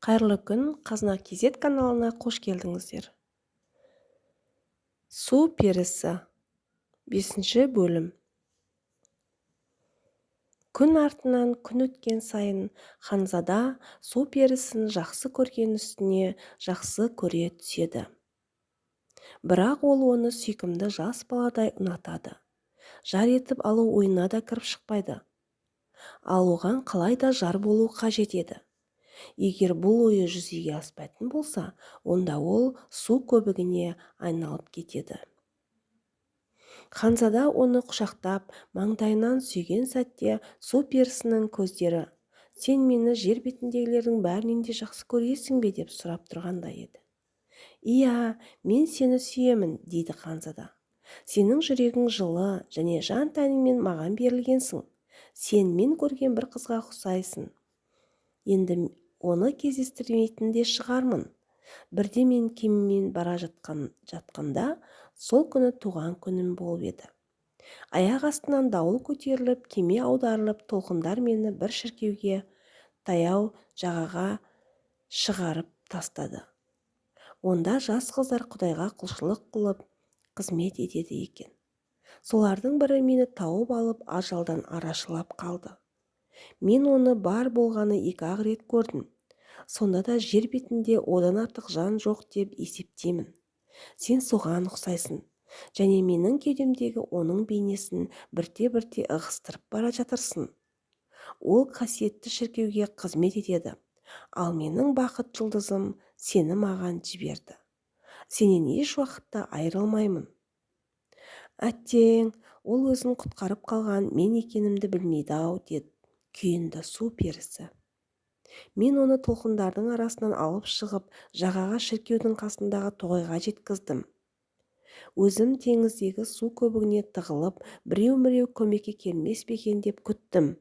Қайырлы күн, Қазына KZ каналына қош келдіңіздер. Су перісі. 5 бөлім. Күн артынан күн өткен сайын ханзада су перісін жақсы көрген үстіне жақсы көре түседі. Бірақ ол оны сүйкімді жас баладай ұнатады. Жар етіп алу ойына да кіріп шықпайды. Ал оған қалай да жар болу қажет еді. Егер бұл ойы жүзеге аспайтын болса, онда ол су көбігіне айналып кетеді. Ханзада оны құшақтап, маңдайынан сүйген сәтте су перісінің көздері «Сен мені жер бетіндегілердің бәрінен де жақсы көресің бе?» деп сұрап тұрғандай еді. «Иә, мен сені сүйемін», дейді ханзада. «Сенің жүрегің жылы және жан-тәніңмен маған берілгенсің. Сен мен көрген бір қызға ұқсайсың. Енді оны кездестірмейтін де шығармын. Бірде мен кемемен бара жатқанда, сол күні туған күнім болып еді. Аяқ астынан дауыл көтеріліп, кеме аударылып, толқындар мені бір шіркеуге таяу жағаға шығарып тастады. Онда жас қыздар Құдайға құлшылық қылып, қызмет етеді екен. Солардың бірі мені тауып алып, ажалдан арашалап қалды. Мен оны бар болғаны 2-ақ рет көрдім. Сонда да жер бетінде одан артық жан жоқ деп есептеймін. Сен соған ұқсайсың. Және менің кеудемдегі оның бейнесін бірте-бірте ығыстырып бара жатырсың. Ол қасиетті шіркеуге қызмет етеді. Ал менің бақыт жұлдызым сені маған жіберді. Сенен еш уақытта айырылмаймын. Әттең, ол өзін құтқарып қалған мен екенімді білмейді-ау, деді күйінді су перісі. Мен оны толқындардың арасынан алып шығып, жағаға шіркеудің қасындағы тоғайға жеткіздім. Өзім теңіздегі су көбігіне тығылып, біреу-міреу көмекке келмес пе екен деп күттім.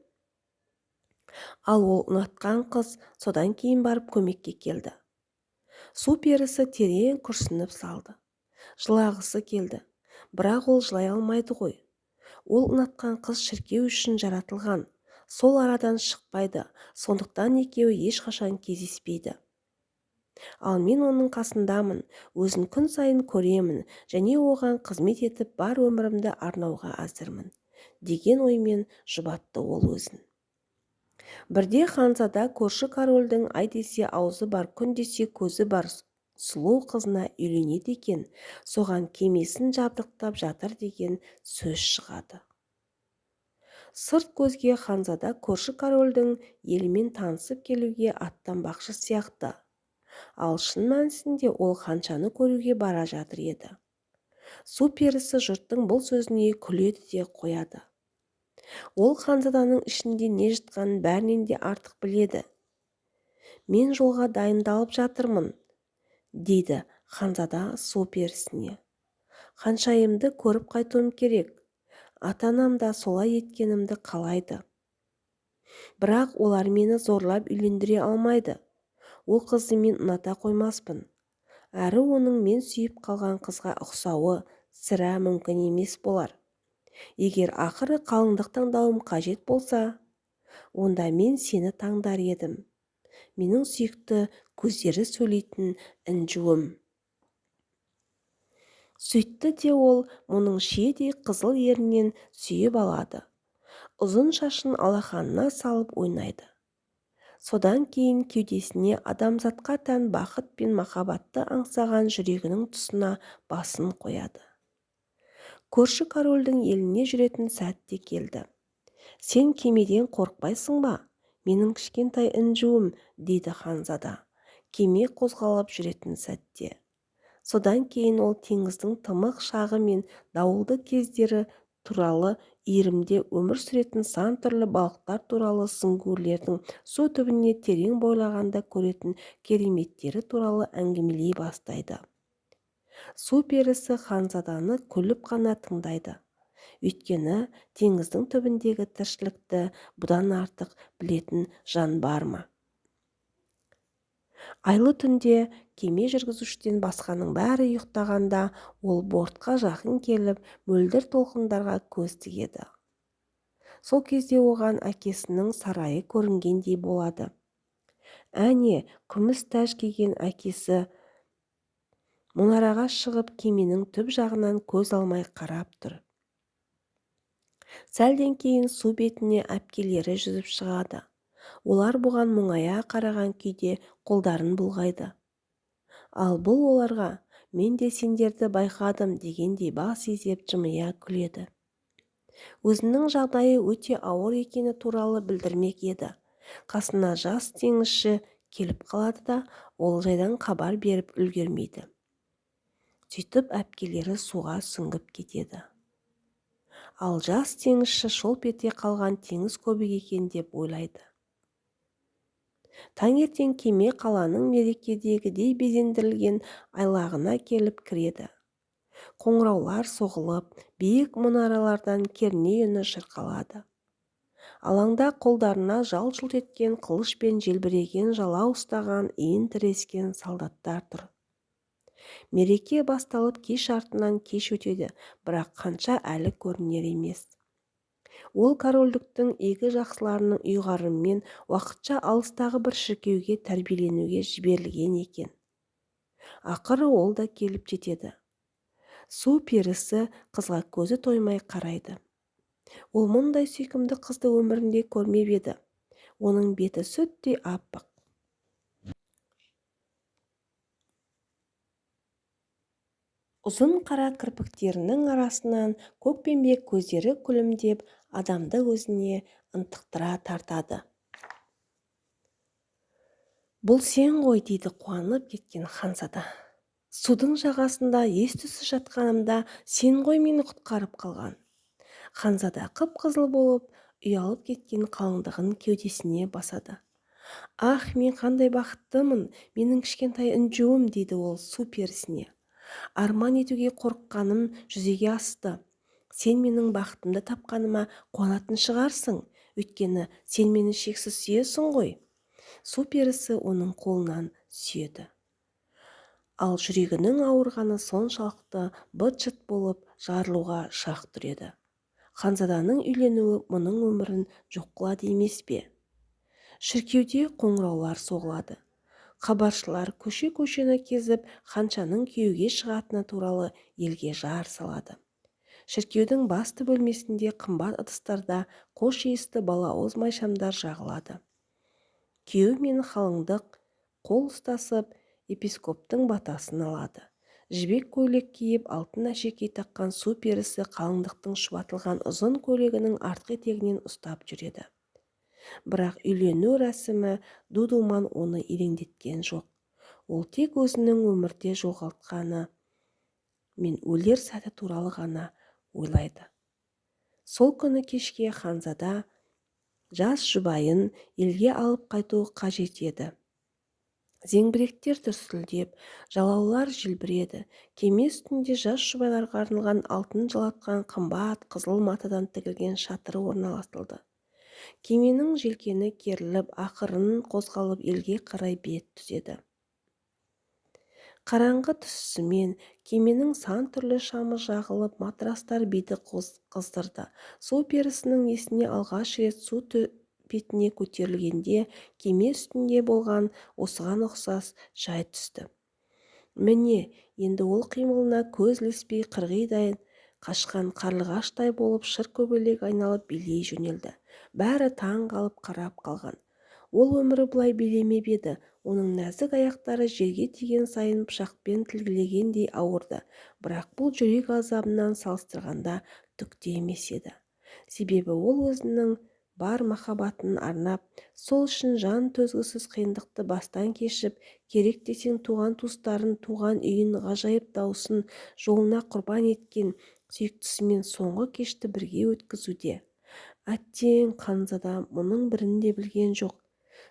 Ал ол ұнатқан қыз содан кейін барып көмекке келді. Су перісі терең күрсініп салды. Жылағысы келді, бірақ ол жылай алмайды ғой. Ол ұнатқан қыз шіркеу үшін жаратылған. Сол арадан шықпайды, сондықтан екеуі ешқашан кездеспейді. Ал мен оның қасындамын, өзін күн сайын көремін және оған қызмет етіп бар өмірімді арнауға әзірмін, деген оймен жұбатты ол өзін. Бірде ханзада көрші корольдің ай десе аузы бар, күн десе көзі бар сұлу қызына үйленеді екен, соған кемесін жабдықтап жатыр деген сөз шығады. Сырт көзге ханзада көрші корольдің елімен танысып келуге аттанбақшы сияқты. Ал шын мәнісінде ол ханшаны көруге бара жатыр еді. Су перісі жұрттың бұл сөзіне күледі де қояды. Ол ханзаданың ішінде не жатқанын бәрінен де артық біледі. Мен жолға дайындалып жатырмын, дейді ханзада су перісіне. Ханшайымды көріп қайтуым керек. Ата-анам да солай еткенімді қалайды. Бірақ олар мені зорлап үйлендіре алмайды. Ол қызды мен ұната қоймаспын. Әрі оның мен сүйіп қалған қызға ұқсауы сірә мүмкін емес болар. Егер ақыры қалыңдық таңдауым қажет болса, онда мен сені таңдар едім. Менің сүйікті көздері сөйлейтін інжуім. Сөйтті де ол мұның шиедей қызыл ерінен сүйіп алады. Ұзын шашын алақанына салып ойнайды. Содан кейін кеудесіне адамзатқа тән бақыт пен махаббатты аңсаған жүрегінің тұсына басын қояды. Көрші корольдің еліне жүретін сәт те келді. Сен кемеден қорықпайсың ба? Менің кішкентай інжуім, дейді ханзада. Кеме қозғалып жүретін сәтте. Содан кейін ол теңіздің тымық шағы мен дауылды кездері туралы, иірімде өмір сүретін сан түрлі балықтар туралы, сүңгуірлердің су түбіне терең бойлағанда көретін кереметтері туралы әңгімелей бастайды. Су перісі ханзаданы күліп қана тыңдайды. Өйткені теңіздің түбіндегі тіршілікті бұдан артық білетін жан бар ма? Айлы түнде кеме жүргізушіден басқаның бәрі ұйықтағанда ол бортқа жақын келіп, мөлдір толқындарға көз тігеді. Сол кезде оған әкесінің сарайы көрінгендей болады. Әне, күміс тәж киген әкесі мұнараға шығып, кеменің түп жағынан көз алмай қарап тұр. Сәлден кейін су бетіне әпкелері жүзіп шығады. Олар бұған мұңая қараған күйде қолдарын бұлғайды. Ал бұл оларға мен де сендерді байқадым дегендей бас изеп жымия күледі. Өзінің жағдайы өте ауыр екені туралы білдірмек еді. Қасына жас теңізші келіп қалады да, ол жайдан хабар беріп үлгермейді. Сөйтіп әпкелері суға сүңгіп кетеді. Ал жас теңізші шолп ете қалған теңіз көбігі екен деп ойлайды. Таңертең кеме қаланың мерекедегідей безендірілген айлағына келіп кіреді. Қоңыраулар соғылып, биік мұнаралардан керней үні шырқалады. Алаңда қолдарына жалт-жұлт еткен қылыш пен желбіреген жалау ұстаған иін тірескен солдаттар тұр. Мереке басталып кеш артынан кеш өтеді, бірақ ханша әлі көрінер емес. Ол корольдіктің игі жақсыларының ұйғарымымен уақытша алыстағы бір шіркеуге тәрбиеленуге жіберілген екен. Ақыры ол да келіп жетеді. Су перісі қызға көзі тоймай қарайды. Ол мұндай сүйкімді қызды өмірінде көрмеп еді. Оның беті сүттей аппақ. Ұзын қара кірпіктерінің арасынан көкпеңбек көздері күлімдеп, адамды өзіне ынтықтыра тартады. Бұл сен ғой, дейді қуанып кеткен ханзада. Судың жағасында ес-түссіз жатқанымда сен ғой мені құтқарып қалған. Ханзада қып-қызыл болып, ұялып кеткен қалыңдығын кеудесіне басады. Ах, мен қандай бақыттымын, менің кішкентай інжуім, дейді ол су перісіне. Арман етуге қорыққаным жүзеге асты. Сен менің бақытымды тапқаныма қуанатын шығарсың, өйткені сен мені шексіз сүйесің ғой. Су перісі оның қолынан сүйеді. Ал жүрегінің ауырғаны соншалықты быт-шыт болып жарылуға шақ тұр еді. Ханзаданың үйленуі мұның өмірін жоқ қылады емес пе? Шіркеуде қоңыраулар соғылады. Хабаршылар көше-көшені кезіп, ханшаның күйеуге шығатыны туралы елге жар салады. Шіркеудің басты бөлмесінде қымбат ыдыстарда қош иісті балауыз майшамдар жағылады. Күйеу мен қалыңдық қол ұстасып, епископтың батасын алады. Жібек көйлек киіп, алтын әшекей таққан су перісі қалыңдықтың шұбатылған ұзын көйлегінің артқы етегінен ұстап жүреді. Бірақ үйлену рәсімі ду-думан оны елеңдеткен жоқ. Ол тек өзінің өмірде жоғалтқаны мен өлер сәті туралы ғана ойлайды. Сол күні кешке ханзада жас жұбайын елге алып қайту қажет еді. Зеңбіректер дүрсілдеп, жалаулар желбіреді. Кеме үстінде жас жұбайларға арналған алтын жалатқан қымбат қызыл матадан тігілген шатыры орналастырылды. Кеменің желкені керіліп, ақырын қозғалып елге қарай бет түзеді. Қараңғы түсісімен кеменің сан түрлі шамы жағылып, матрастар биді қыздырды. Су перісінің есіне алғаш рет су бетіне көтерілгенде кеме үстінде болған осыған ұқсас жай түсті. Міне, енді ол қимылына көз ілеспей қырғидай қашқан қарлығаштай болып шыр көбелек айналып билей жөнелді. Бәрі таң қалып қарап қалған. Ол өмірі бұлай билемеп еді. Оның нәзік аяқтары жерге тиген сайын пышақпен тілгілегендей ауырды. Бірақ бұл жүрек азабынан салыстырғанда түк те емес еді. Себебі ол өзінің бар махаббатын арнап, сол үшін жан төзгісіз қиындықты бастан кешіп, керек десең туған туыстарын, туған үйін, ғажайып даусын жолына құрбан еткен сүйіктісімен соңғы кешті бірге өткізуде. Әттең, ханзада мұның бірін де білген жоқ.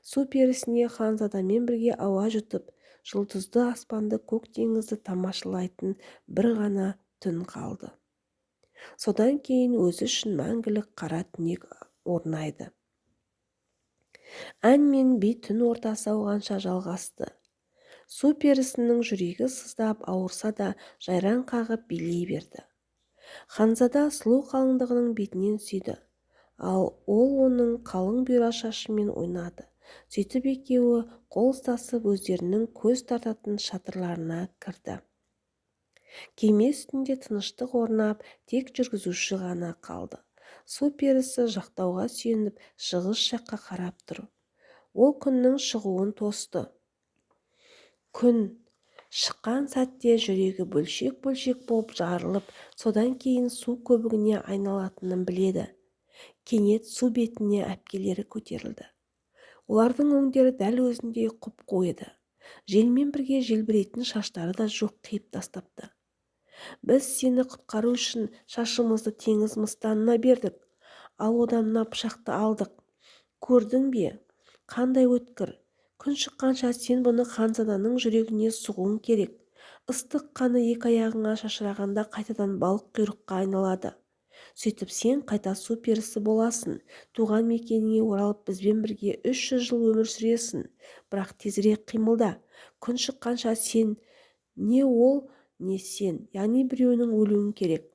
Су перісіне ханзадамен бірге ауа жұтып, жұлдызды аспанды, көк теңізді тамашалайтын бір ғана түн қалды. Содан кейін өзі үшін мәңгілік қара түнек орнайды. Ән мен би түн ортасы ауғанша жалғасты. Су перісінің жүрегі сыздап ауырса да жайраң қағып билей берді. Ханзада сұлу қалыңдығының бетінен сүйді. Ал ол оның қалың бұйра шашымен ойнады. Сөйтіп екеуі қол ұстасып өздерінің көз тартатын шатырларына кірді. Кеме үстінде тыныштық орнап, тек жүргізуші ғана қалды. Су перісі жақтауға сүйеніп, шығыс жаққа қарап тұр. Ол күннің шығуын тосты. Күн шыққан сәтте жүрегі бөлшек-бөлшек болып жарылып, содан кейін су көбігіне айналатынын біледі. Кенет су бетіне әпкелері көтерілді. Олардың өңдері дәл өзіндей құп-қу еді. Желмен бірге желбірейтін шаштары да жоқ, қиып тастапты. Біз сені құтқару үшін шашымызды теңіз мыстанына бердік, ал одан мына пышақты алдық. Көрдің бе, қандай өткір. Күн шыққанша сен бұны ханзаданың жүрегіне сұғуың керек. Ыстық қаны екі аяғыңа шашырағанда қайтадан балық құйрыққа айналады. Сөйтіп сен қайта су перісі боласың, туған мекеніңе оралып бізбен бірге 300 жыл өмір сүресің. Бірақ тезірек қимылда. Күн шыққанша сен не ол, не сен, яғни біреуінің өлуің керек.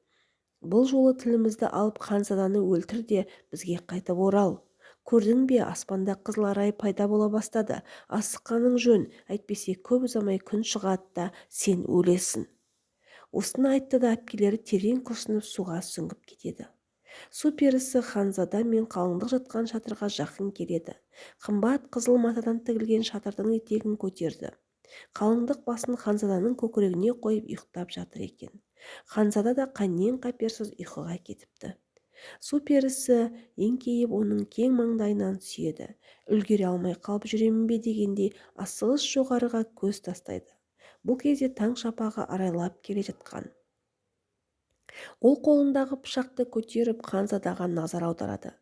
Бұл жолы тілімізді алып ханзаданы өлтір де бізге қайтып орал. Көрдің бе, аспанда қызыл арай пайда бола бастады. Асыққаның жөн, әйтпесе көп ұзамай күн шығады да сен өлесің. Осыны айтты да әпкелері терең күрсініп суға сүңгіп кетеді. Су перісі ханзада мен қалыңдық жатқан шатырға жақын келеді. Қымбат қызыл матадан тігілген шатырдың етегін көтерді. Қалыңдық басын ханзаданың көкірегіне қойып ұйықтап жатыр екен. Ханзада да қаннен қаперсіз ұйқыға кетіпті. Су перісі еңкейіп оның кең маңдайынан сүйеді. Үлгере алмай қалып жүремін бе дегендей асығыс жоғарыға көз тастайды. Бұл кезде таң шапағы арайлап келе жатқан. Ол қолындағы пышақты көтеріп ханзадаға назар аударады.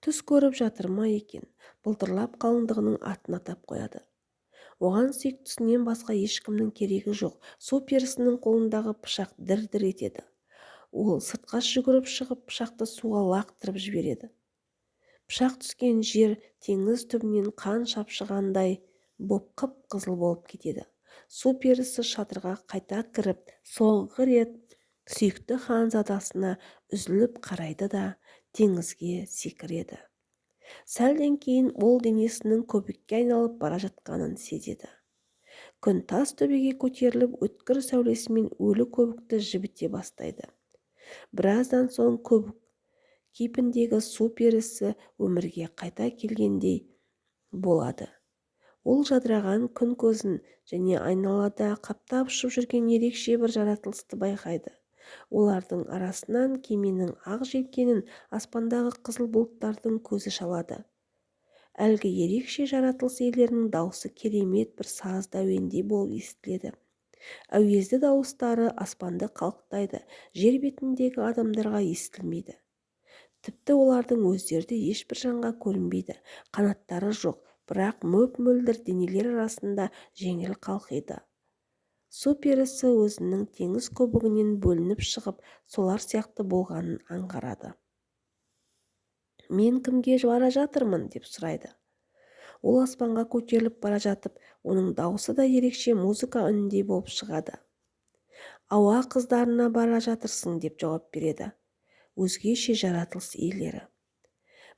Түс көріп жатыр ма екен, былтырлап қалыңдығының атын атап қояды. Оған сүйіктісінен басқа ешкімнің керегі жоқ. Су перісінің қолындағы пышақ дір-дір етеді. Ол сыртқа жүгіріп шығып пышақты суға лақтырып жібереді. Пышақ түскен жер теңіз түбінен қан шапшығандай боп қып-қызыл болып кетеді. Су перісі шатырға қайта кіріп, соңғы рет сүйікті ханзадасына үзіліп қарайды да теңізге секіреді. Сәлден кейін ол денесінің көбікке айналып бара жатқанын сезеді. Күн тас төбеге көтеріліп, өткір сәулесімен өлі көбікті жібіте бастайды. Біраздан соң көбік кейпіндегі су перісі өмірге қайта келгендей болады. Ол жадыраған күн көзін және айналада қаптап ұшып жүрген ерекше бір жаратылысты байқайды. Олардың арасынан кеменің ақ желкенін аспандағы қызыл бұлттардың көзі шалады. Әлгі ерекше жаратылыс иелерінің даусы керемет бір сазды әуендей болып естіледі. Әуезді дауыстары аспанды қалықтайды, жер бетіндегі адамдарға естілмейді. Тіпті олардың өздері де ешбір жанға көрінбейді, қанаттары жоқ, бірақ мөп-мөлдір денелер арасында жеңіл қалқиды. Су перісі өзінің теңіз көбігінен бөлініп шығып, солар сияқты болғанын аңғарады. Мен кімге бара жатырмын, деп сұрайды. Ол аспанға көтеріліп бара жатып, оның даусы да ерекше музыка үніндей болып шығады. Ауа қыздарына бара жатырсың, деп жауап береді өзгеше жаратылыс иелері.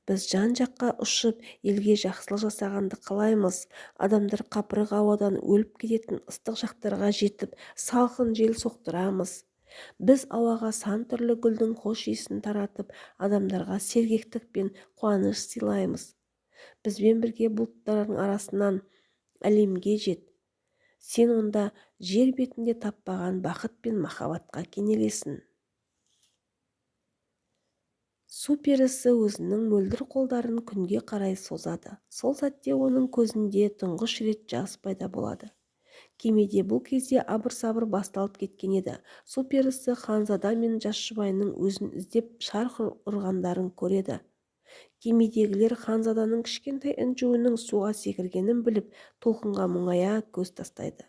Біз жан-жаққа ұшып, елге жақсылық жасағанды қалаймыз. Адамдар қапырық ауадан өліп кететін ыстық жақтарға жетіп, салқын жел соқтырамыз. Біз ауаға сан түрлі гүлдің хош иісін таратып, адамдарға сергектік пен қуаныш сыйлаймыз. Бізбен бірге бұлттардың арасынан әлемге жет. Сен онда жер бетінде таппаған бақыт пен махаббатқа кенелесің. Су перісі өзінің мөлдір қолдарын күнге қарай созады. Сол сәтте оның көзінде тұңғыш рет жас пайда болады. Кемеде бұл кезде абыр-сабыр басталып кеткен еді. Су перісі ханзада мен жас жұбайының өзін іздеп шарқ ұрғандарын көреді. Кемедегілер ханзаданың кішкентай інжуінің суға секіргенін біліп, толқынға мұңая көз тастайды.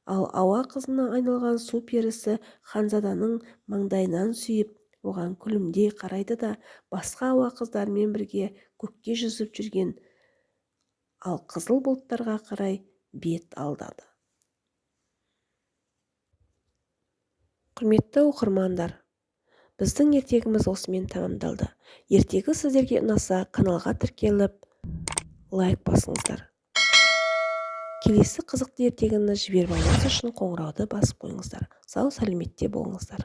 Ал ауа қызына айналған су перісі ханзаданың маңдайынан сүйіп, оған күлімдей қарайды да басқа ауа қыздарымен бірге көкке жүзіп жүрген ал қызыл бұлттарға қарай бет алдады. Құрметті оқырмандар, біздің ертегіміз осымен тәмамдалды. Ертегі сіздерге ұнаса, каналға тіркеліп, Лайк басыңыздар. Келесі қызықты ертегіні жіберіп алмас үшін қоңырауды басып қойыңыздар. Сау сәлеметте болыңыздар.